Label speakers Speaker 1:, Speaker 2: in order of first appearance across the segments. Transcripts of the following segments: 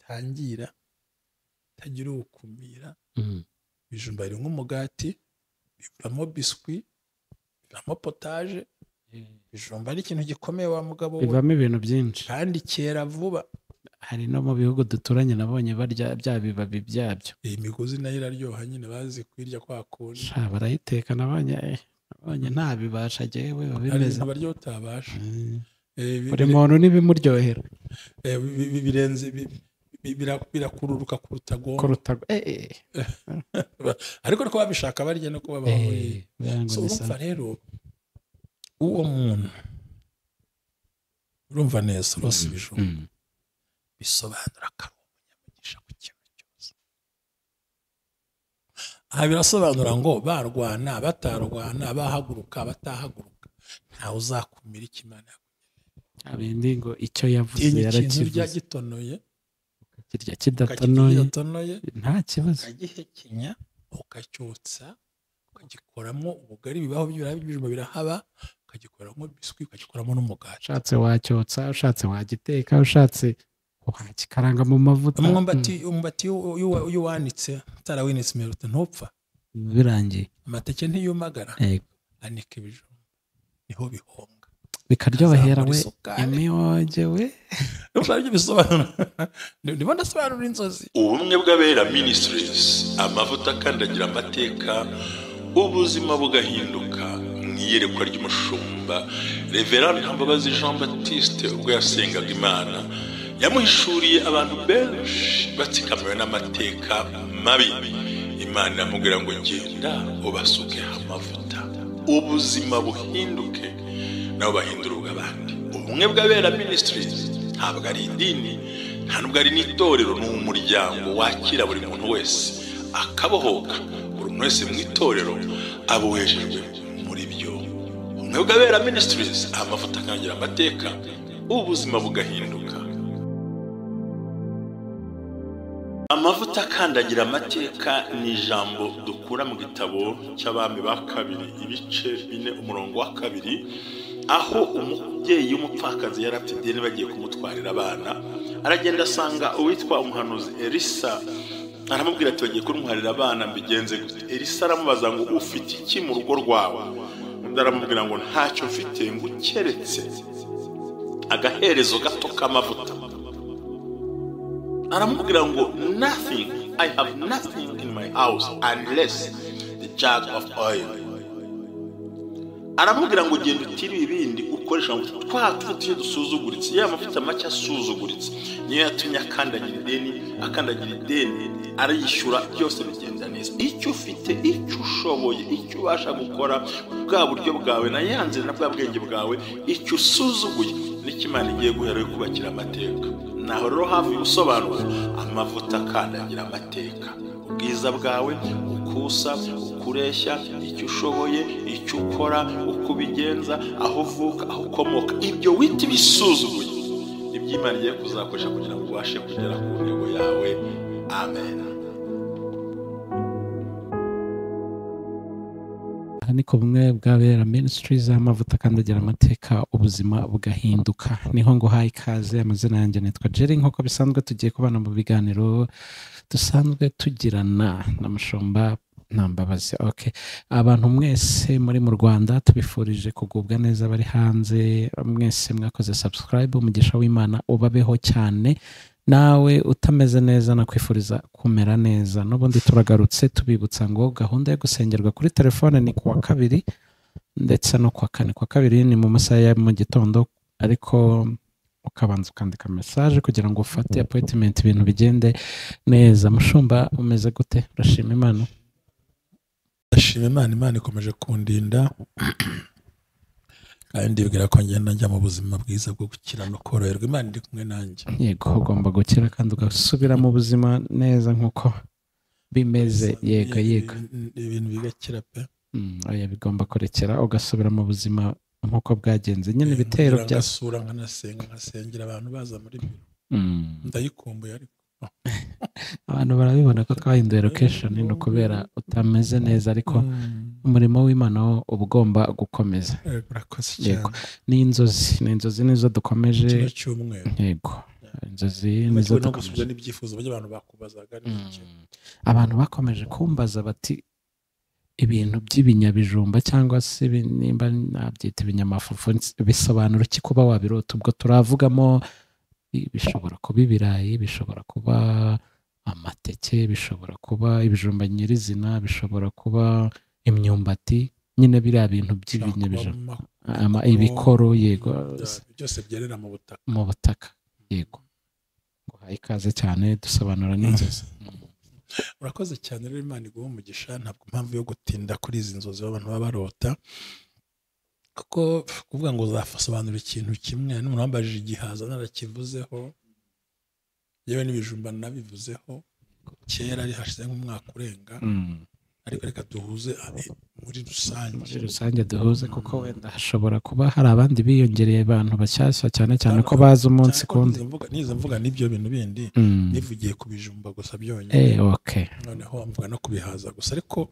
Speaker 1: utangira, utagira uwukumira. Ibijumba biri nk'umugati, bivamo biswi, bivamo potaje. Ibijumba ari ikintu gikomeye wa mugabo we,
Speaker 2: bivamo ibintu byinshi
Speaker 1: kandi kera vuba.
Speaker 2: Hari no mu bihugu duturanye nabonye barya bya bibabi byabyo.
Speaker 1: Iyi migozi nayo iraryoha nyine, bazi kuyirya kwa kundi.
Speaker 2: Sha barayiteka, nabonye ntabibasha jewe babimeze.
Speaker 1: Hari baryo utabasha.
Speaker 2: Buri muntu n'ibimuryohera.
Speaker 1: Birenze birakururuka kuruta gomba. Ariko ko babishaka barya no kuba bahuye. So urumva rero uwo muntu urumva neza rose ibijumba bisobanura ko ari umunyamugisha ku kintu cyose. Aha birasobanura ngo barwana batarwana, bahaguruka batahaguruka, ntawe uzakumira icyo Imana yakugeneye.
Speaker 2: Abindi ngo icyo yavuze yarakivuze.
Speaker 1: Urya gitonoye
Speaker 2: ukakirya kidatonoye nta kibazo,
Speaker 1: ukagihekenya ukacyotsa ukagikoramo ubugari, bibaho by'ibijumba birahaba, ukagikoramo biswi, ukagikoramo n'umugati.
Speaker 2: Ushatse wacyotsa, ushatse wagiteka, ushatse wagikaranga mu mavuta.
Speaker 1: Umwumbati iyo wanitse utarawinitse imeruta ntupfa,
Speaker 2: birangiye.
Speaker 1: Amateke ntiyumagara, anika ibijumba niho bihonga
Speaker 2: bikaryohera we, imiyoge we.
Speaker 1: Urumva bisobanura, ndimo ndasobanura inzozi.
Speaker 3: Ubumwe bw'Abera Ministries, amavuta akandagira amateka, ubuzima bugahinduka. Mu iyerekwa ry'umushumba Reverend Ntambabazi Jean Baptiste, ubwo yasengaga Imana yamuhishuriye abantu benshi batsikamiwe n'amateka mabi. Imana iramubwira ngo genda ubasuke amavuta, ubuzima buhinduke, nabo bahindura ubw'abandi. Ubumwe bw'Abera Ministries ntabwo ari idini, nta nubwo ari n'itorero, ni umuryango wakira buri muntu wese akabohoka. Buri muntu wese mu itorero abohejejwe muri byo. Ubumwe bw'Abera Ministries, amavuta akangira amateka, ubuzima bugahinduka. Amavuta akandagira amateka ni ijambo dukura mu gitabo cy'Abami ba kabiri ibice 4 umurongo wa 2, aho umubyeyi w'umupfakazi yari afite ideni bagiye kumutwarira abana. Aragenda asanga uwitwa umuhanuzi Elisa, aramubwira ati bagiye kuntwarira abana mbigenze gute? Elisa aramubaza ngo ufite iki mu rugo rwawe? Undi aramubwira ngo ntacyo mfite, ngo ukeretse agaherezo gato k'amavuta. Aramubwira ngo nothing, I have nothing in my house unless the jug of oil. Aramubwira ngo genda utire ibindi ukoresha amavuta, twa tuvuta dusuzuguritse, ya mavuta make asuzuguritse niyo yatumye akandagira ideni, akandagira ideni arayishyura, byose bigenda neza. Icyo ufite, icyo ushoboye, icyo ubasha gukora, bwa buryo bwawe na yanze na bwa bwenge bwawe, icyo usuzuguye nicyo Imana igiye guhera yo kubakira amateka. Naho rero havuye ubusobanuro, amavuta akandagira amateka, ubwiza bwawe, ukusa, ukureshya, icyo ushoboye, icyo ukora, uko ubigenza, aho uvuka, aho ukomoka, ibyo wita ibisuzuguye nibyo Imana igiye kuzakoresha kugira ngo ubashe kugera ku ntego yawe. Amen.
Speaker 2: Aha ni ku bumwe bw'Abera Ministries, amavuta akandagira amateka, ubuzima bugahinduka. Niho nguhaye ikaze. Amazina yanjye nitwa Jerry, nk'uko bisanzwe tugiye kubana mu biganiro dusanzwe tugirana na Mushumba Ntambabazi. Okay, abantu mwese muri mu Rwanda tubifurije kugubwa neza, bari hanze mwese mwakoze subscribe, umugisha w'Imana ubabeho cyane. Nawe utameze neza nakwifuriza kumera neza. N'ubundi turagarutse tubibutsa ngo gahunda yo gusengerwa kuri telefone ni kuwa kabiri ndetse no kuwa kane. Kuwa kabiri ni mu masaha ya mu gitondo, ariko ukabanza ukandika message kugira ngo ufate appointment, ibintu bigende neza. Mushumba umeze gute? Urashima Imana?
Speaker 1: Ndashima Imana, Imana ikomeje kundinda kandi ndibwira ko ngenda njya mu buzima bwiza bwo gukira no koroherwa. Imana iri kumwe nanjye.
Speaker 2: Yego, ugomba gukira kandi ugasubira mu buzima neza nkuko bimeze. Yego yego,
Speaker 1: ibintu bigakira pe.
Speaker 2: Oya, bigomba kurekera ugasubira mu buzima nkuko bwagenze nyine. Ibitero
Speaker 1: bya sura nkanasenga, nkasengera abantu baza muri biro. Ndayikumbuye ariko
Speaker 2: abantu barabibona ko twahinduye location ni ukubera utameze neza, ariko umurimo w'Imana wo uba ugomba gukomeza.
Speaker 1: Urakoze cyane.
Speaker 2: Ni inzozi, ni inzozi nizo dukomeje.
Speaker 1: Cyumweru.
Speaker 2: Yego. Inzozi nizo
Speaker 1: no gusubiza n'ibyifuzo by'abantu bakubazaga.
Speaker 2: Abantu bakomeje kumbaza bati ibintu by'ibinyabijumba cyangwa se nimba nabyita ibinyamafufu bisobanura iki kuba wabirota? Ubwo turavugamo bishobora kuba ibirayi, bishobora kuba amateke, bishobora kuba ibijumba nyirizina, bishobora kuba imyumbati, nyine biriya bintu by'ibinyabijumba, ibikoro, yego,
Speaker 1: byose byerera mu butaka.
Speaker 2: Mu butaka, yego. Nguhaye ikaze cyane, dusobanura n'inzozi.
Speaker 1: Urakoze cyane rero, Imana iguhe umugisha. Ntabwo impamvu yo gutinda kuri izi nzozi abantu baba barota, kuko kuvuga ngo uzasobanura ikintu kimwe, n'umuntu wambajije igihaza narakivuzeho, yewe n'ibijumba nabivuzeho kera, ari hashize nk'umwaka urenga. Ariko reka duhuze muri rusange.
Speaker 2: Muri rusange duhuze, kuko wenda hashobora kuba hari abandi biyongereye abantu bashyashya, cyane cyane ko bazi umunsi kundi.
Speaker 1: Nize mvuga n'ibyo bintu bindi, nivugiye ku bijumba gusa byonyine.
Speaker 2: Okay.
Speaker 1: Noneho mvuga no kubihaza gusa, ariko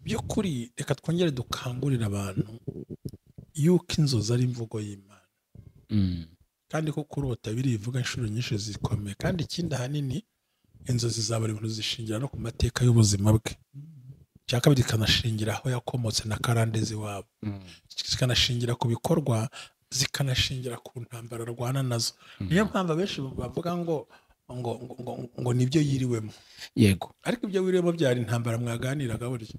Speaker 1: by'ukuri reka twongere dukangurira abantu yuko inzozi ari imvugo y'Imana. Kandi ko kurota birivuga inshuro nyinshi zikomeye. Kandi ikindi ahanini inzozi za buri muntu zishingira no ku mateka y'ubuzima bwe. Cya kabiri zikanashingira aho yakomotse na karandezi wabo, zikanashingira ku bikorwa, zikanashingira ku ntambara arwana nazo. Niyo mpamvu abenshi bavuga ngo ngo ngo ngo nibyo yiriwemo.
Speaker 2: Yego,
Speaker 1: ariko ibyo wiriwemo byari intambara mwaganiraga burya.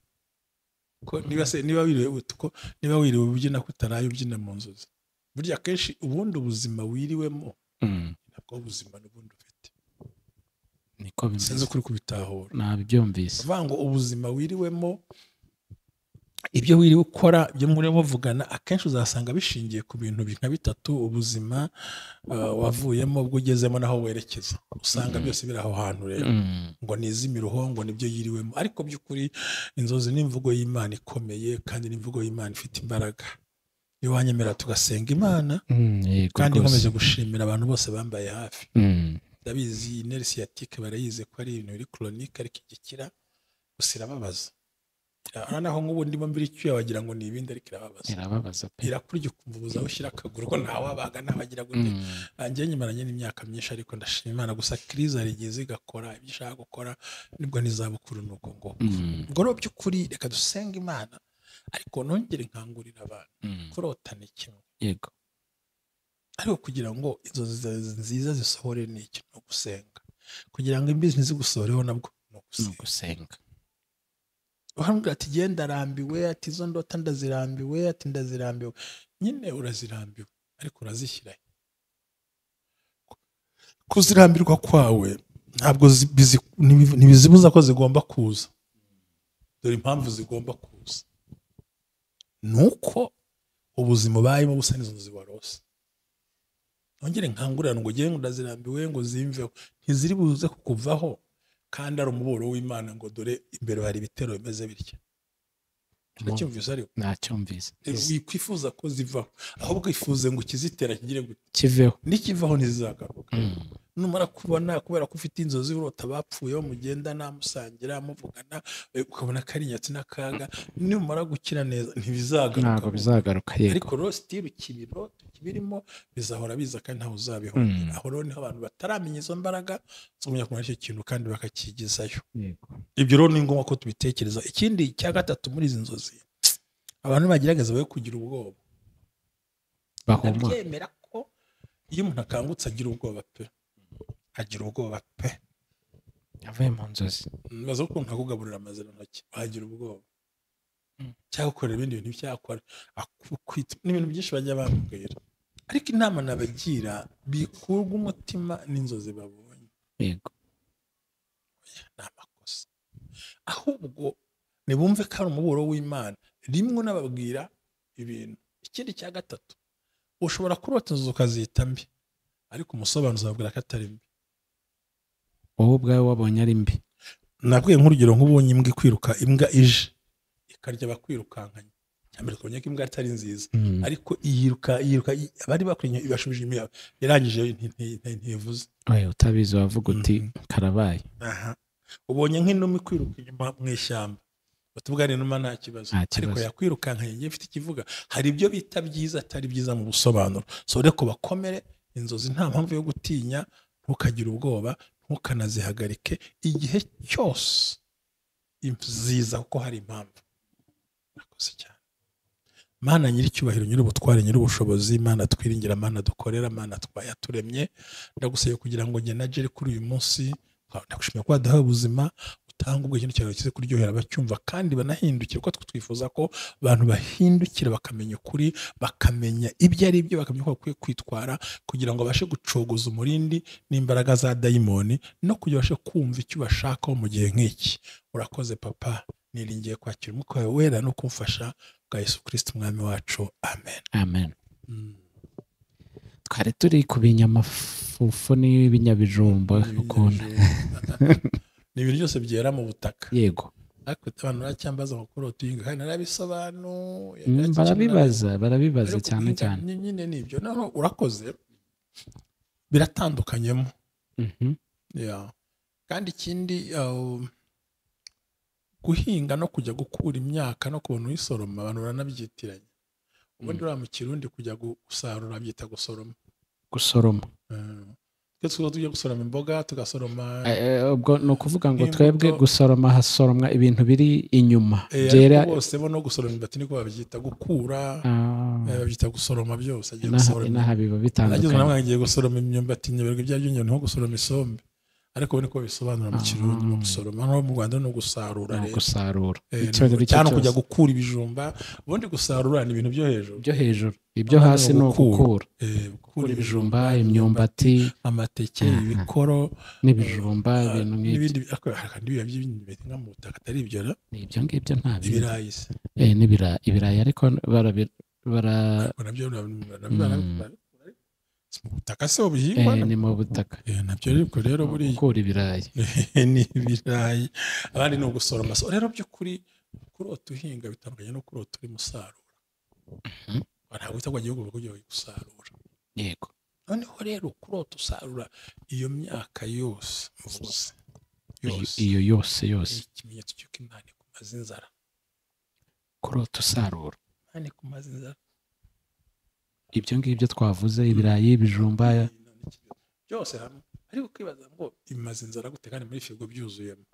Speaker 1: Ko niba se niba wiriwe utuko, niba wiriwe ubyina kutaraye ubyina mu nzozi, burya akenshi ubundi ubuzima wiriwemo ntabwo ubuzima n'ubundi ufite.
Speaker 2: Niko bimeze.
Speaker 1: Sinzi ukuri kubitahura.
Speaker 2: Nabyumvise.
Speaker 1: Bavuga ngo ubuzima wiriwemo, ibyo wiriwe ukora, ibyo muri muvugana, akenshi uzasanga bishingiye ku bintu nka bitatu: ubuzima wavuyemo, ubwo ugezemo, naho werekeza. Usanga byose biri aho hantu rero. Ngo nizimiruho, ngo nibyo yiriwemo. Ariko by'ukuri inzozi ni imvugo y'Imana ikomeye, kandi ni imvugo y'Imana ifite imbaraga. Iyo wanyemera tugasenga Imana, kandi nkomeje gushimira abantu bose bambaye hafi. Ndabizi nerf sciatique barayize ko ari ibintu biri chronique, ariko igikira gusa irababaza. Noneho nk'ubu ndimo mbiri icyuya wagira ngo ni ibindi, ariko irababaza.
Speaker 2: Irababaza pe.
Speaker 1: Irakurya ukumva ubuza aho ushyira akaguru ko ntawabaga ntabagira gute. Njye nyimaranye n'imyaka myinshi, ariko ndashima Imana gusa crise rigeze igakora ibyo ishaka gukora, nibwo n'izabukuru nuko ngo. Ubwo rero by'ukuri reka dusenga Imana, ariko nongere nkangurira abantu kurota ni kimwe.
Speaker 2: Yego.
Speaker 1: Ariko kugira ngo inzozi nziza zisohore ni iki? No gusenga. Kugira ngo imbi ntizigusohoreho nabwo no
Speaker 2: gusenga.
Speaker 1: Uhamubwira ati genda arambiwe, ati izo ndota ndazirambiwe, ati ndazirambiwe. Nyine urazirambiwe, ariko urazishyira. Kuzirambirwa kwawe ntabwo ntibizibuza ko zigomba kuza. Dore impamvu zigomba kuza. Nuko ubuzima ubayemo busa n'izo nzozi warose. Nongere nkangurira ngo ugende ndazirambiwe ngo zimveho, ntiziri buze kukuvaho, kandi ari umuburo w'Imana ngo dore imbere hari ibitero bimeze bitya. Ndacyumvise ariko
Speaker 2: nacyumvise.
Speaker 1: Wikwifuza ko zivaho, ahubwo ifuze ngo kizitera kigire gute,
Speaker 2: kiveho.
Speaker 1: Nikivaho ntizizagaruka. Numara kubona kubera ko ufite inzozi urota bapfuye mugenda namusangira muvugana, ukabona ko ari inyatsi n'akaga, numara gukira neza ntibizagaruka.
Speaker 2: Ntabwo bizagaruka, yego.
Speaker 1: Ariko rero still kibiro kibirimo bizahora biza kandi ntawe uzabihungira. Aho rero niho abantu bataramenya izo mbaraga zo kumenya kumenya icyo kintu kandi bakakigezayo.
Speaker 2: Yego.
Speaker 1: Ibyo rero ni ngombwa ko tubitekereza. Ikindi cya gatatu muri izi nzozi, abantu bagerageza bayo kugira ubwoba.
Speaker 2: Bahuma.
Speaker 1: Ndabyemera ko iyo umuntu akangutse agira ubwoba pe. Agira ubwoba pe.
Speaker 2: Yavuye mu nzozi.
Speaker 1: Baza ukuntu akugaburira amazina ntoki, wagira ubwoba. Cyangwa ukora ibindi bintu byakora, akwita n'ibintu byinshi bajya bambwira. Ariko inama nabagira, bikurwa umutima n'inzozi babonye.
Speaker 2: Yego.
Speaker 1: Ni amakosa. Ahubwo nibumve ko ari umuburo w'Imana, rimwe nababwira ibintu. Ikindi cya gatatu, ushobora kurota inzozi ukazita mbi, ariko umusobanuzi ababwira ko atari mbi.
Speaker 2: Wowe ubwawe wabonye ari mbi.
Speaker 1: Nabwiye nk'urugero nk'ubonye imbwa ikwiruka, imbwa ije ikarya bakwirukankanya. Cyambere twabonye ko imbwa atari nziza, ariko yiruka yiruka, abari bakwiye ibashubije inyuma, yarangije ntivuze.
Speaker 2: Oya, utabizi wavuga uti karabaye.
Speaker 1: Aha. Ubonye nk'inuma ikwiruka inyuma mu ishyamba, batuvuga ni inuma nta kibazo, ariko yakwirukankanye ngiye mfite ikivuga. Hari ibyo bita byiza atari byiza mu busobanuro. So reko bakomere, inzozi nta mpamvu yo gutinya. Ntukagire ubwoba, ntukanazihagarike igihe cyose ziza, kuko hari impamvu. Murakoze cyane. Mana nyiricyubahiro, nyir'ubutware, nyir'ubushobozi, Mana twiringira, Mana dukorera, Mana twayaturemye, ndagusabye kugira ngo njye na Jerry kuri uyu munsi, ndagushimira ko waduhaye ubuzima, utanga ubwo ikintu cyawe kize kuryohera abacyumva kandi banahindukira, kuko twifuza ko abantu bahindukira bakamenya ukuri, bakamenya ibyo ari byo, bakamenya uko bakwiye kwitwara kugira ngo babashe gucogoza umurindi n'imbaraga za dayimoni, no kugira babashe kumva icyo bashakaho mu gihe nk'iki. Urakoze papa, niringiye kwakira umwuka wawe wera no kumfasha bwa Yesu Kristo umwami wacu. Amen.
Speaker 2: Amen. Twari turi ku binyamafufu n'ibinyabijumba ukunda.
Speaker 1: Ni ibintu byose byera mu butaka.
Speaker 2: Yego.
Speaker 1: Ariko abantu baracyambaza ngo kurota uhinga, kandi narabisobanuye.
Speaker 2: Barabibaza cyane cyane.
Speaker 1: Nyine nibyo. Noneho urakoze, biratandukanyemo. Yeah. Kandi ikindi, guhinga no kujya gukura imyaka no kubona uyisoroma, abantu baranabyitiranya. Ubundi uriya mu Kirundi kujya gusarura byita gusoroma.
Speaker 2: Gusoroma.
Speaker 1: Twe tujya gusoroma imboga, tugasoroma.
Speaker 2: Ubwo ni ukuvuga ngo twebwe gusoroma hasoromwa ibintu biri inyuma byera.
Speaker 1: Bose bo no gusoroma imyumbati niko babyita gukura, babyita gusoroma byose.
Speaker 2: Inaha biba bitandukanye.
Speaker 1: Agiye gusoroma imyumbati, nyoberwa ibyo aribyo, nko gusoroma isombe. Ariko niko bisobanura mu Kirundi no gusoroma. No mu Rwanda no gusarura
Speaker 2: rero. Gusarura.
Speaker 1: Cyane kujya gukura ibijumba, ubundi gusarura ni ibintu byo hejuru.
Speaker 2: Byo hejuru. Ibyo hasi no gukura. Gukura ibijumba, imyumbati,
Speaker 1: amateke, ibikoro
Speaker 2: n'ibijumba, ibintu nk'ibyo.
Speaker 1: N'ibindi kandi biba nka mu butaka atari ibyo ra.
Speaker 2: Ni ibyo ngibyo nta bindi.
Speaker 1: Ibirayi se.
Speaker 2: N'ibirayi, ibirayi ariko bara
Speaker 1: nabyo mu butaka se ubihingwa
Speaker 2: ni mu butaka.
Speaker 1: Nabyo ariko rero buri
Speaker 2: gukura ibirayi
Speaker 1: ni ibirayi, abandi ni ugusoroma. So rero by'ukuri kurota uhinga bitandukanye no kurota uri musarura. Ntabwo wita ngo igihugu kujya gusarura.
Speaker 2: Yego.
Speaker 1: Noneho rero kurota usarura iyo myaka yose mvuze yose,
Speaker 2: iyo yose yose,
Speaker 1: ikimenyetso cy'uko Imana ikumaze inzara.
Speaker 2: Kurota usarura,
Speaker 1: Imana ikumaze inzara.
Speaker 2: Ibyo ngibyo twavuze, ibirayi, ibijumba
Speaker 1: byose hamwe. Ariko kwibaza ngo imaze inzara gute kandi muri firigo byuzuyemo.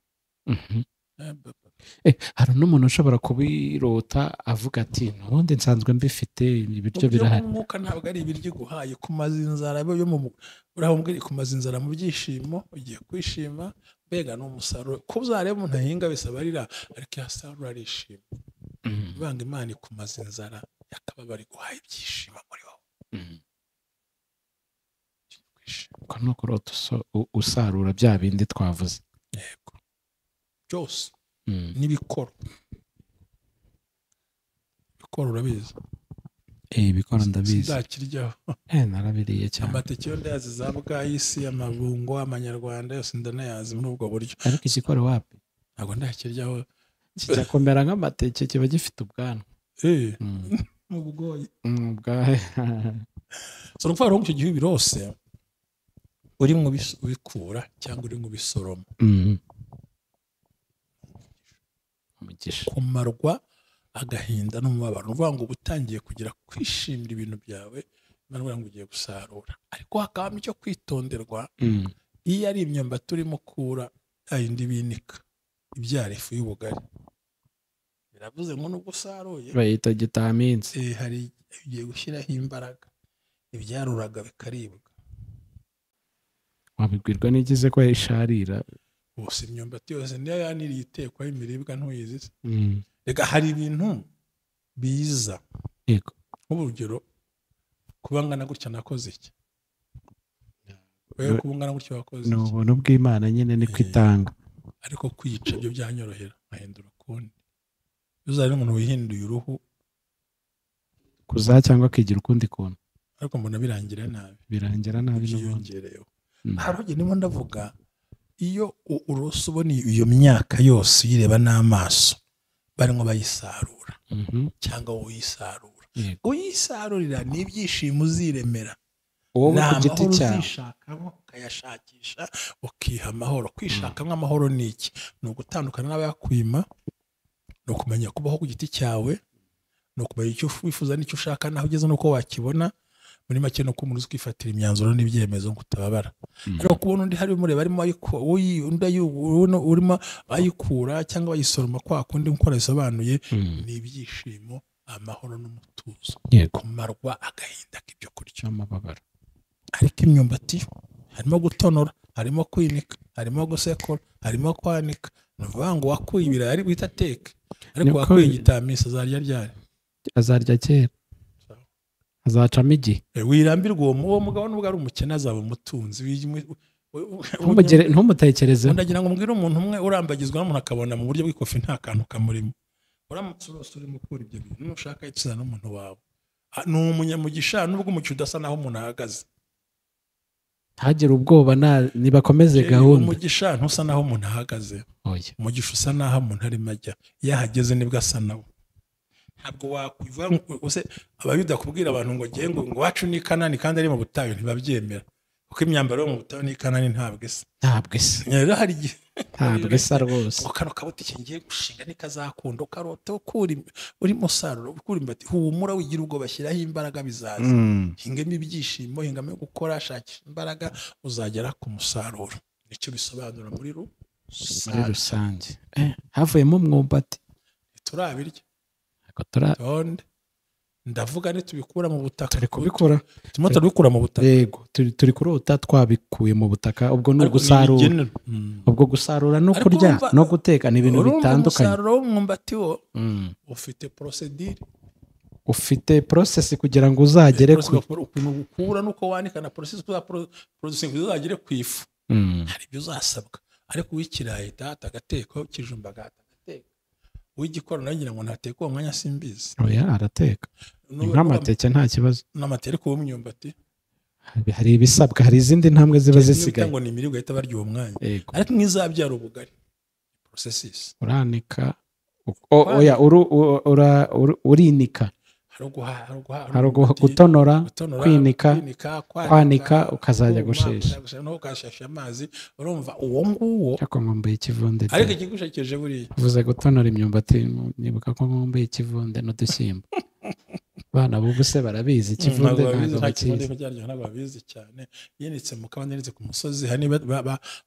Speaker 2: Hari n'umuntu ushobora kubirota avuga ati ubundi nsanzwe mbifite, ibiryo birahari.
Speaker 1: Umwuka ntabwo ari ibiryo iguhaye, kumaze inzara yo mu urahubwira kumaze inzara mu byishimo, ugiye kwishima, mbega ni umusaruro. Ko uzareba umuntu ahinga bisaba arira, ariko yasarura arishima. Banga Imana ikumaze inzara yakaba bari guhaye ibyishimo muri wowe.
Speaker 2: Ko no kurota usarura bya bindi twavuze.
Speaker 1: Yego. Byose n'ibikoro. Ibikoro urabizi?
Speaker 2: Ibikoro ndabizi.
Speaker 1: Ndakiryaho.
Speaker 2: Narabiriye cyane.
Speaker 1: Amateke yo ndayazi za bwayisi, amabungo, amanyarwanda yose ndanayazi muri ubwo buryo.
Speaker 2: Ariko ikikoro wapi?
Speaker 1: Ntabwo ndakiryaho.
Speaker 2: Kijya kumera nk'amateke, kiba gifite ubwanwa.
Speaker 1: Mu bugoyi.
Speaker 2: Bwahe.
Speaker 1: So urumva rero icyo gihe birose uri mu bikura cyangwa uri mu bisoroma.
Speaker 2: Umugisha.
Speaker 1: Kumarwa agahinda n'umubabaro. Uvuga ngo utangiye kugira kwishimira ibintu byawe, Imana ivuga ngo ugiye gusarura. Ariko hakabamo icyo kwitonderwa. Iyo ari imyumbati urimo kura, ayindi binika ibyara ifu y'ubugari. Biravuze ngo nubwo usaruye
Speaker 2: bayita gitaminsi.
Speaker 1: Hari ugiye gushyiraho imbaraga, ibyaruraga bikaribwa.
Speaker 2: Wabibwirwa n'igize ko isharira.
Speaker 1: Bose imyumbati yose niyo yaniriye itekwa imiribwa ntuyizi. Reka hari ibintu biza.
Speaker 2: Yego.
Speaker 1: Nk'urugero kuba ngana gutya nakoze iki? Wewe kuba ngana gutya wakoze iki?
Speaker 2: Ni ubuntu bw'Imana nyine ni kwitanga.
Speaker 1: Ariko kwica byo byanyorohera nkahindura ukundi. Uzari umuntu wihinduye uruhu
Speaker 2: kuza cyangwa kigira ukundi kuntu.
Speaker 1: Ariko mbona birangira nabi.
Speaker 2: Birangira nabi
Speaker 1: n'ubundi. Haroge nimo ndavuga iyo urose ubona iyo myaka yose uyireba n'amaso barimo bayisarura cyangwa uyisarura. Uyisarurira ni ibyishimo uziremera.
Speaker 2: Wowe ku giti cyawe
Speaker 1: uzishakamo ukayashakisha ukiha amahoro. Kwishakamo amahoro ni iki? Ni ugutandukana n'abayakwima, ni ukumenya kubaho ku giti cyawe, ni ukumenya icyo wifuza n'icyo ushaka naho ugeze n'uko wakibona. Muri make no umuntu uzi kwifatira imyanzuro n'ibyemezo ngo utababara. Ariko kubona undi hari umureba arimo urimo ayikura cyangwa ayisoroma kwa kundi nk'uko nabisobanuye, ni ibyishimo, amahoro n'umutuzo, kumarwa agahinda k'ibyo kurya
Speaker 2: n'amababaro.
Speaker 1: Ariko imyumbati harimo gutonora, harimo kwinika, harimo gusekura, harimo kwanika. Ni ukuvuga ngo wakuye ibirayi ari guhita ateka, ariko wakuye igitamisi azarya ryari?
Speaker 2: Azarya kera, azacamo igihe.
Speaker 1: Wirambirwa uwo mugabo nubwo ari umukene azaba umutunzi.
Speaker 2: Ntumutekereze.
Speaker 1: Ndagira ngo mbwire umuntu umwe urambagizwa n'umuntu akabona mu buryo bw'ikofi nta kantu kamurimo. Uramutse urose urimo ukura ibyo bintu, nushaka yituzana n'umuntu wawe. Ni umunyamugisha nubwo umucyo udasa naho umuntu ahagaze.
Speaker 2: Ntagire ubwoba, nibakomeze gahunda.
Speaker 1: Umugisha ntusa naho umuntu ahagaze. Umugisha usa naho umuntu arimo ajya. Iyo ahageze nibwo asa nawe. Ntabwo wakwivuga ngo abayuda kubwira abantu ngo ngiye ngo iwacu ni Kanani kandi ari mu butayu, ntibabyemera. Kuko imyambaro yo mu butayu ni Kanani ntabwo isa.
Speaker 2: Ntabwo isa.
Speaker 1: Rero hari igihe
Speaker 2: ntabwo isa rwose.
Speaker 1: Ngo kano kabutike ngiye gushinga ntikazakunda, ukarota ukura uri musaruro, ukura imbati, humura wigira ubwo bashyiraho imbaraga bizaza. Hingamo ibyishimo, hingamo gukora, shakisha imbaraga, uzagera ku musaruro. Nicyo bisobanura muri
Speaker 2: rusange. Havuyemo umwumbati.
Speaker 1: Turabirya. Tonde. Ndavuga nitubikura mu butaka.
Speaker 2: Turi kubikura.
Speaker 1: Turimo turabikura mu butaka.
Speaker 2: Yego, turi kurota twabikuye mu butaka, ubwo ni ugusarura. Ubwo gusarura no kurya no guteka ni ibintu bitandukanye.
Speaker 1: Umusaruro w'umwumbati wo ufite procedure.
Speaker 2: Ufite process kugira ngo uzagere
Speaker 1: ku ukuntu ukura nuko wanika na process processing uzagere ku ifu. Hari ibyo uzasabwa. Ariko uwikirayi tata agateka, ikijumba agateka. Uwigikora nawe ngira ngo ntateka uwo mwanya simbizi.
Speaker 2: Oya arateka. Nk'amateke nta kibazo.
Speaker 1: N'amateke uwo myumbati.
Speaker 2: Hari ibisabwa, hari izindi ntambwe ziba zisigaye.
Speaker 1: Ngo ni imiribwa ihita barya uwo mwanya. Ariko mwizabyara ubugari. Processes.
Speaker 2: Uranika. Oya urinika. Hari gutonora, kwinika, kwanika ukazajya gushesha.
Speaker 1: No ukashasha amazi, urumva uwo nguwo.
Speaker 2: Ariko nkumbuye ikivunde.
Speaker 1: Ariko ikigushekeje buriya.
Speaker 2: Uvuze gutonora imyumbati nibuka ko nkumbuye ikivunde n'udushyimbo. Bana bubu se barabizi ikivunde ntabwo bakizi.
Speaker 1: Ntabwo babizi cyane. Yinitse mu kabande, yinitse ku musozi, hani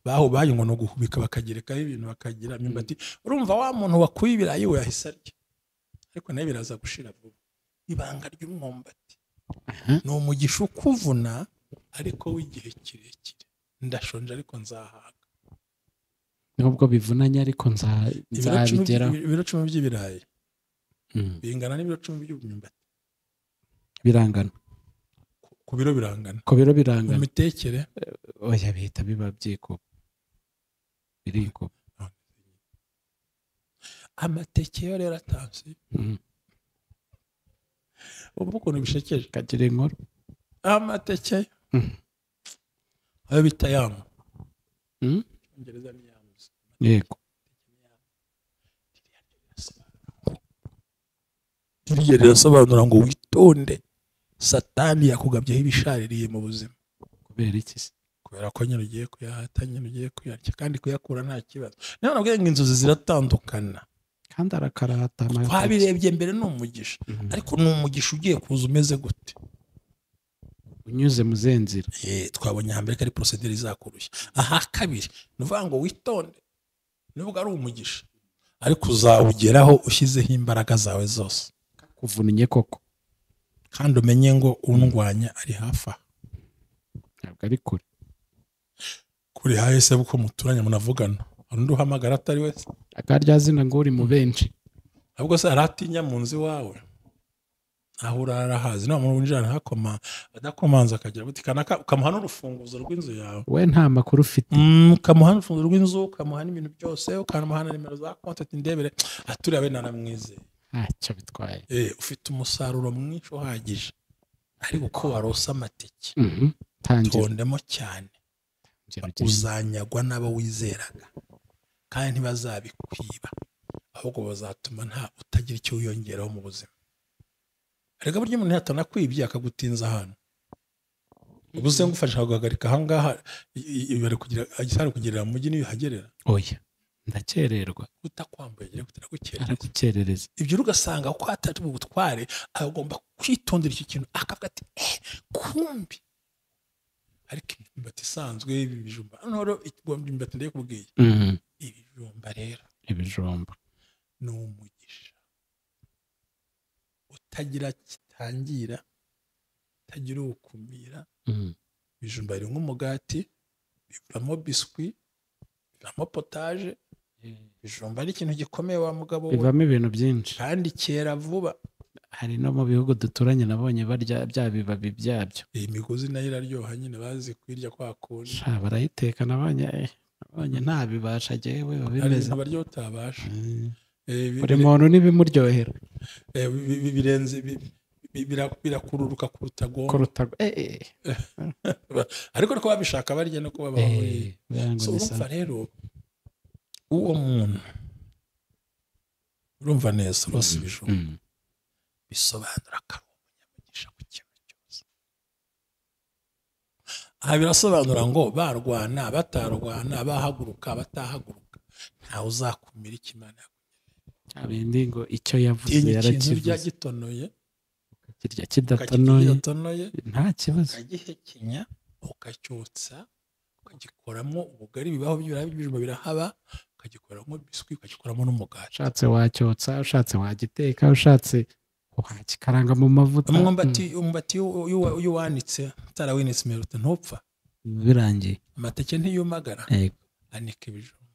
Speaker 1: baho bayingo no guhubika bakagerekaho ibintu bakagira imyumbati. Urumva wa muntu wakuye ibirayi we yahise arya. Ariko nawe biraza gushira vuba. Ibanga ry'umwumbati ni umugisha ukuvuna ariko w'igihe kirekire. Ndashonje ariko nzahaga.
Speaker 2: Nubwo bivunanye ariko nzabigeraho.
Speaker 1: Ibiro 10 by'ibirayi bingana n'ibiro 10 by'imyumbati.
Speaker 2: Birangana.
Speaker 1: Ku biro birangana.
Speaker 2: Ku biro birangana.
Speaker 1: Mu mitekere
Speaker 2: oya bihita biba byikuba. Birikuba.
Speaker 1: Amateke yo rero atansi. Ubu ukuntu bishekeje
Speaker 2: kagira inkuru.
Speaker 1: Amateke ayo bita yamu. Ingereza ni yamuzi.
Speaker 2: Yego.
Speaker 1: Ririya rirasobanura ngo witonde, Satani yakugabyeho ibishaririye mu buzima.
Speaker 2: Kubera iki se?
Speaker 1: Kubera ko nyine ugiye kuyahata, nyine ugiye kuyarya, kandi kuyakura nta kibazo. Niyo nabwiye ngo inzozi ziratandukana.
Speaker 2: Kandi arakarata.
Speaker 1: Twabirebye mbere ni umugisha. Ariko ni umugisha ugiye kuza umeze gute?
Speaker 2: Unyuze mu zenzira.
Speaker 1: Twabonye hambere ko ari procedure izakurushya. Aha kabiri, ni uvuga ngo witonde. Nubwo ari umugisha, ariko uzawugeraho ushyizeho imbaraga zawe zose.
Speaker 2: Kuvunnye koko.
Speaker 1: Kandi umenye ngo undwanya ari hafi aha.
Speaker 2: Ntabwo ari kure.
Speaker 1: Kuri haye se uko muturanye munavugana. Undi uhamagara atari wese.
Speaker 2: Akarya zina ngo uri mu benshi.
Speaker 1: Ahubwo se aratinya mu nzu wawe. Aho urara hazi nta muntu winjira ntakoma adakomanza akagira buti kanaka ukamuha n'urufunguzo rw'inzu yawe.
Speaker 2: We nta makuru ufite.
Speaker 1: Ukamuha n'urufunguzo rw'inzu, ukamuha n'ibintu byose, ukamuha na nimero za konti ati ndebere aturiye abe naramwizeye.
Speaker 2: Ntacyo bitwaye.
Speaker 1: Ufite umusaruro mwinshi uhagije. Ariko uko warosa amateke. Tondemo cyane. Uzanyagwa n'abo wizeraga. Kandi ntibazabikwiba. Ahubwo bazatuma nta utagira icyo wiyongeraho mu buzima. Ariko buryo umuntu yatanakwibye akagutinza ahantu. Ubuze ngufasha guhagarika ahangaha ibari kugira agisara kugerera mu mujyi niyo hagerera.
Speaker 2: Oya. Ndakererwa.
Speaker 1: Utakwambuye agira gute? Aragukerereza.
Speaker 2: Aragukerereza.
Speaker 1: Ibyo rero ugasanga ko atari ubutware, agomba kwitondera icyo kintu, akavuga ati kumbi ariko imyumbati isanzwe, ibijumba, noneho rero imyumbati ndayikubwiye. Ibijumba rero,
Speaker 2: Ibijumba
Speaker 1: ni umugisha utagira kitangira, utagira uwukumira. Ibijumba biri nk'umugati, bivamo biswi, bivamo potaje. Ibijumba ari ikintu gikomeye wa mugabo we.
Speaker 2: Bivamo ibintu byinshi.
Speaker 1: Kandi cyera vuba.
Speaker 2: Hari no mu bihugu duturanye nabonye barya bya bibabi byabyo.
Speaker 1: Iyi migozi nayo iraryoha nyine, bazi kuyirya kwa kundi.
Speaker 2: Sha, barayiteka, nabonye ntabibasha jyewe biba
Speaker 1: Hari
Speaker 2: bimeze.
Speaker 1: ibintu barya utabasha.
Speaker 2: Buri muntu n'ibimuryohera.
Speaker 1: Birenze birakururuka kuruta gomba.
Speaker 2: Kuruta
Speaker 1: Ariko niko babishaka barya no kuba babaho. So urumva rero uwo muntu, urumva neza rwose, ibijumba bisobanura ko ari umunyamugisha ku kintu cyose. Aha birasobanura ngo barwana batarwana, bahaguruka batahaguruka, ntawe uzakumira icyo Imana yakugeneye.
Speaker 2: Abindi ngo icyo yavuze
Speaker 1: Tinya ikintu
Speaker 2: yarakivuze.
Speaker 1: urya gitonoye,
Speaker 2: Ukakirya
Speaker 1: ukakirya
Speaker 2: kidatonoye,
Speaker 1: kidatonoye,
Speaker 2: nta kibazo.
Speaker 1: Ukagihekenya, ukacyotsa, ukagikoramo ubugari, bibaho by'ibijumba birahaba, ukagikoramo biswi, ukagikoramo n'umugati.
Speaker 2: Ushatse wacyotsa, ushatse wagiteka, ushatse wagikaranga mu mavuta.
Speaker 1: Umwumbati iyo uwanitse utarawinitse imeruta ntupfa.
Speaker 2: Birangiye.
Speaker 1: Amateke ntiyumagara.
Speaker 2: Yego.
Speaker 1: Anika ibijumba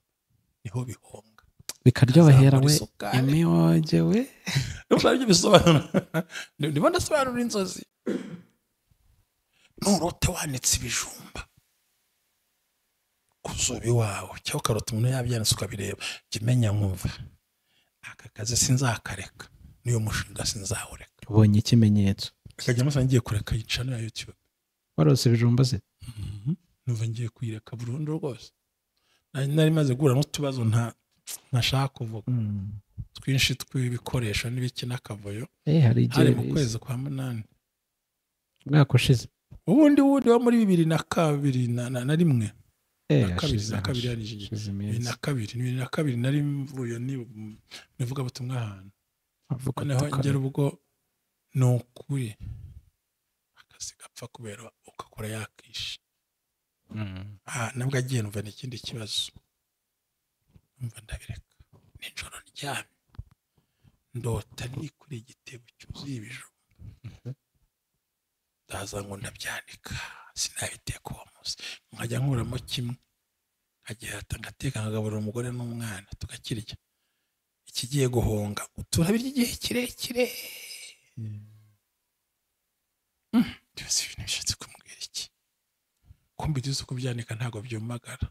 Speaker 1: niho bihonga.
Speaker 2: Bikaryohera
Speaker 1: Azamura
Speaker 2: we.
Speaker 1: isukari.
Speaker 2: Imihonge we.
Speaker 1: Urumva aribyo bisobanura. Ndimo ndasobanura inzozi. Nurote wanitse ibijumba ku zuba iwawe, cyangwa ukarota umuntu yabyanitse ukabireba, jya umenya nkumva aka kazi sinzakareka, n'uyu mushinga sinzawureka.
Speaker 2: Ubonye ikimenyetso.
Speaker 1: Akajya amusanga ngiye kureka yicana ya YouTube.
Speaker 2: Warose ibijumba se?
Speaker 1: Numva ngiye kuyireka burundu rwose. Nari maze guhura n'utubazo ntashaka kuvuga, twinshi tw'ibikoresho n'ibiki n'akavuyo.
Speaker 2: Hari igihe
Speaker 1: Hari mu kwezi kwa 8.
Speaker 2: Umwaka ushize.
Speaker 1: Ubundi wundi wo muri 2002 na rimwe. Na kabiri, na kabiri yani iki gihe.
Speaker 2: Hashize
Speaker 1: Bibiri
Speaker 2: iminsi.
Speaker 1: na kabiri, 2002 nari mvuye ni ivugabutumwa ahantu.
Speaker 2: Avuga
Speaker 1: Noneho
Speaker 2: ati,
Speaker 1: ngera ubwo ni ukuri akazi gapfa kubera ugakora yakishe. Nabwo agiye numva ni ikindi kibazo, numva ndabireka. Nijoro ndyamye ndota nikoreye igitebo cyuzuye ibijumba, ndaza ngo ndabyanika, sinabiteka uwo munsi, nkajya nkuramo kimwe nkagihata ngateka nkagaburira umugore n'umwana tukakirya. Ikigiye guhonga turabirya igihe kirekire. Byose ibintu bishatse kumbwira iki? Kumva ibyo kubyanika ntabwo byumagara,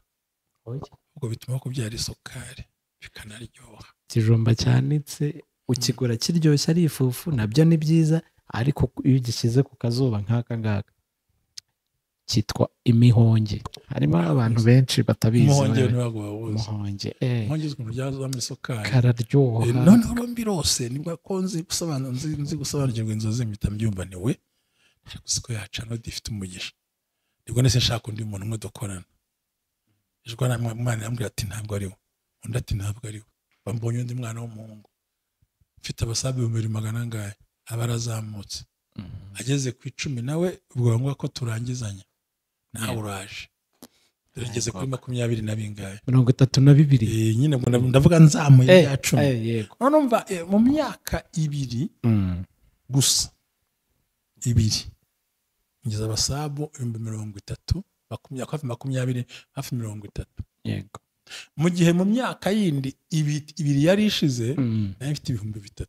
Speaker 1: ahubwo bituma kubyara isukari bikanaryoha.
Speaker 2: Ikijumba cyanitse ukigura kiryoshye ari ifufu, nabyo ni byiza, ariko iyo ugishyize ku kazuba nk'aka ngaka cyitwa imihonge. Harimo abantu benshi batabizi.
Speaker 1: Umuhonge
Speaker 2: wewe.
Speaker 1: Ntabwo bawuzi.
Speaker 2: Umuhonge,
Speaker 1: Umuhonge uzi ukuntu byazamo isukari.
Speaker 2: Kararyoha.
Speaker 1: Noneho rombi rose nibwo ko nzi gusobanura, nzi gusobanukirwa inzozi, mpita mbyumva ni we, ariko siko yacana ifite umugisha. Nibwo nese nshaka undi muntu umwe dukorana, ejo mwana yambwira ati ntabwo ari we, undi ati ntabwo ari we. Bambonye undi mwana w'umuhungu mfite abasabe 2400 angahe, aba arazamutse ageze ku 10 nawe, ubwo ngombwa ko turangizanya nawe uraje turageze kuri 20 na bingahe?
Speaker 2: 32.
Speaker 1: Nyine ngo ndavuga nzamuye ya 10.
Speaker 2: Yego.
Speaker 1: None umva, mu myaka 2 gusa, 2 ngeze abasabu 30,000, hafi 20, hafi 30.
Speaker 2: Yego.
Speaker 1: Mu gihe mu myaka yindi 2 yari ishize nari mfite 3000.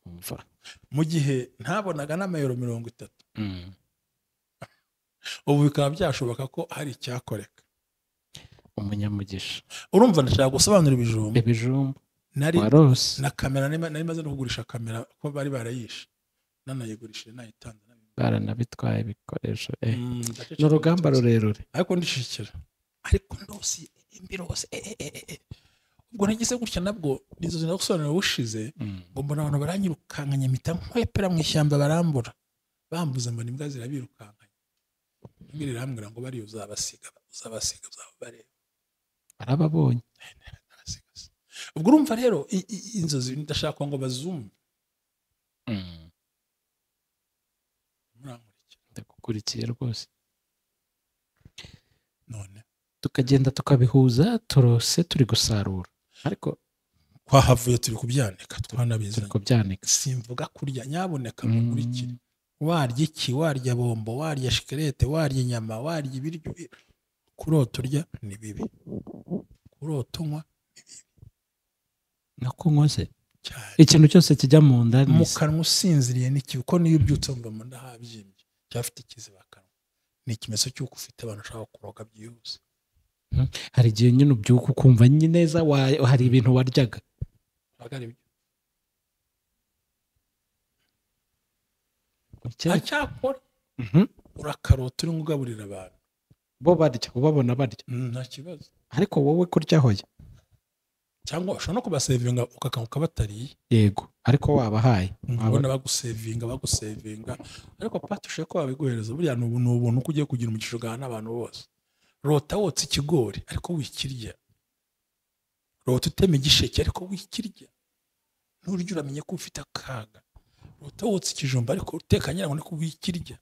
Speaker 2: Umva.
Speaker 1: Mu gihe ntabonaga n'amayero 30. Ubu bikaba byashoboka ko hari icyakoreka.
Speaker 2: Umunyamugisha.
Speaker 1: Urumva ndashaka gusobanura ibijumba.
Speaker 2: Ibijumba.
Speaker 1: Nari
Speaker 2: warose.
Speaker 1: Na kamera nari maze no kugurisha kamera ko bari barayishe. Nanayigurishije nayitanze.
Speaker 2: Baranabitwaye ibikoresho. Ni urugamba rurerure.
Speaker 1: Ariko ndishikira. Ariko ndose imbirose. Ubwo nagize gutya nabwo nizo zina gusobanura bushize, ngo mbona abantu baranyirukankanya mpita nkwepera mu ishyamba barambura. Bambuza mbona imbwa zirabirukankanya. Imbwa irambwira ngo bari uzabasiga, uzabareba.
Speaker 2: Arababonye.
Speaker 1: Ubwo urumva rero inzozi ndashaka ngo bazumve.
Speaker 2: Ndakukurikiye rwose.
Speaker 1: None
Speaker 2: tukagenda tukabihuza, turose turi gusarura, ariko
Speaker 1: twahavuye turi kubyanika, twanabizanye.
Speaker 2: Kubyanika.
Speaker 1: Simvuga kurya, nyaboneka mukurikire. Warya iki, warya bombo, warya shikarete, warya inyama, warya ibiryo, kurota urya ni bibi, kurota unywa ni bibi.
Speaker 2: No kunywa se ikintu cyose kijya mu nda,
Speaker 1: mu kanwa usinziriye ni kibi, kuko niyo ubyutse wumva mu nda habyimbye cyangwa ufite ikiziba-kanwa, ni ikimenyetso cy'uko ufite abantu ushaka kuroga byihuse.
Speaker 2: Hari igihe nyine ubyuka ukumva neza hari ibintu waryaga.
Speaker 1: Acyakora urakarota urimo ugaburira abantu,
Speaker 2: bo barya, ubabona barya,
Speaker 1: nta kibazo,
Speaker 2: ariko wowe kurya hoya,
Speaker 1: cyangwa ushobora no kubasevinga ukakanguka batariye.
Speaker 2: Yego, ariko wabahaye,
Speaker 1: ubona bagusevinga, ariko pati ushobora ko babiguhereza. Buriya ni ubuntu uko ugiye kugira umugisha ugahana n'abantu bose. Rota wotsa ikigori ariko wikirya, rota utema igisheke ariko wikirya, nturya uramenye ko ufite akaga. Rota wotsa ikijumba ariko uteka nyirango niko wikirya.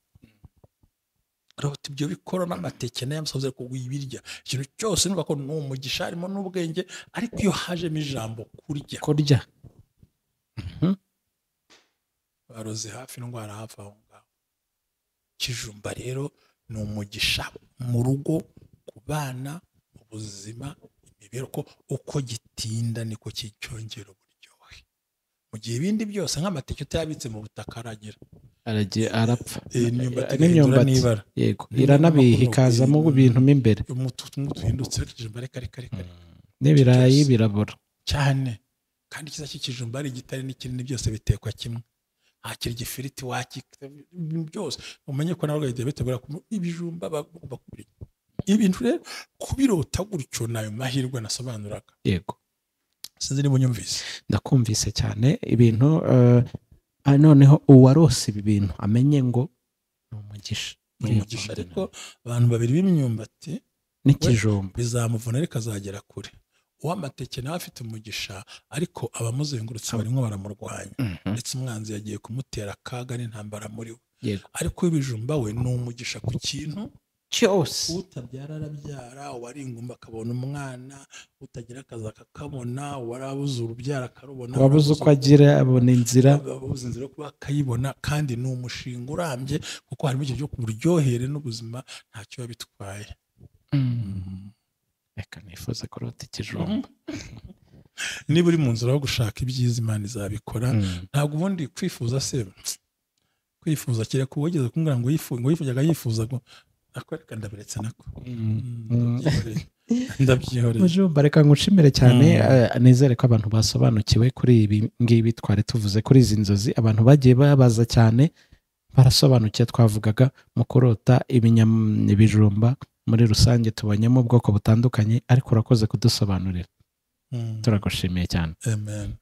Speaker 1: Rota ibyo bikora n'amateke n'ayamusozi ariko wibirya. Ikintu cyose numva ko ni umugisha, harimo n'ubwenge, ariko iyo hajemo ijambo kurya,
Speaker 2: kurya
Speaker 1: baroze hafi indwara hafi aho ngaho. Ikijumba rero ni umugisha mu rugo, ku bana, mu buzima, imibereho, ko uko gitinda niko cyongera uburyohe. Mu gihe ibindi byose nk'amateke utayabitse mu butaka aragira
Speaker 2: arapfa,
Speaker 1: n'imyumbati
Speaker 2: yego iranabiha ikazamo ibintu mo imbere,
Speaker 1: duhindutse ikijumba reka reka reka,
Speaker 2: n'ibirayi birabora
Speaker 1: cyane. Kandi ikiza cy'ikijumba ari igitare n'ikinini byose bitekwa kimwe, hakiri igifiriti waki byose. Umenye ko nawe diyabete bura ibijumba bagomba kubirya. Ibintu rero kubirota gutyo nayo mahirwe nasobanuraga.
Speaker 2: Yego,
Speaker 1: sinzi niba unyumvise.
Speaker 2: Ndakumvise cyane ibintu. Noneho uwarose ibi bintu amenye ngo ni umugisha.
Speaker 1: Ni umugisha, ariko abantu babiri b'imyumbati
Speaker 2: n'ikijumba
Speaker 1: bizamuvuna ariko azagera kure. Uw'amateke nawe afite umugisha, ariko abamuzengurutse barimo baramurwanya, ndetse umwanzi yagiye kumutera akaga n'intambara muri we. Ariko ibijumba we ni umugisha ku kintu
Speaker 2: cyose.
Speaker 1: Utabyara arabyara, uwari ingumba akabona umwana, utagira akazi akakabona, uwarabuze urubyara akarubona,
Speaker 2: wabuze uko agira abona inzira,
Speaker 1: wabuze inzira yo kuba akayibona. Kandi ni umushinga urambye, kuko harimo ibyo byo kuburyohere n'ubuzima, ntacyo biba bitwaye.
Speaker 2: Reka nifuza kurota ikijumba.
Speaker 1: Niba uri mu nzira yo gushaka ibyiza, Imana izabikora. Ntabwo ubundi kwifuza se, kwifuza kereka uwigeze kumbwira ngo yifuzaga yifuza ngo akwereka, ndabiretse nako ndabyihoreye.
Speaker 2: Mujumba, reka ngushimire cyane. Nizere ko abantu basobanukiwe kuri ibi ngibi twari tuvuze, kuri izi nzozi abantu bagiye babaza cyane barasobanukiwe. Twavugaga mu kurota ibijumba muri rusange, tubonyemo ubwoko butandukanye, ariko urakoze kudusobanurira. Turagushimiye cyane.
Speaker 1: Amen.